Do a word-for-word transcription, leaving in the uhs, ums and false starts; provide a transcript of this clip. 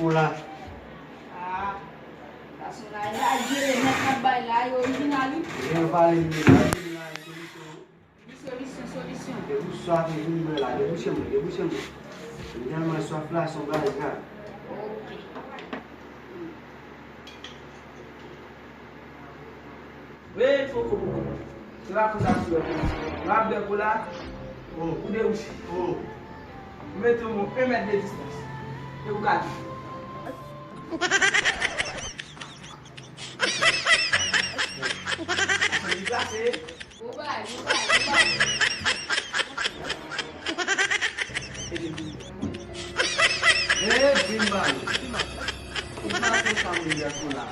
Pou la. Ah, gason la, la jere nèg k ap bay la, yo orijinal wi. Jan yo pale m la, orijinal, solisyon. Wi, solisyon, solisyon. Depi w swaf, vin bwè la, debouche mwen, debouche mwen. M tèlman swaf la, se yon bagay grav. Ok. Hey, Foko Poko. Se pa konsa m sou wè pou ou. Lè w ap bwè kola, ou debouche. Ou mete yon mèt de distans. E ou ka di. Deplase. Bon bagay, bon bagay, bon bagay. E vin ba yo. Ou pa konn sa moun bwè kola.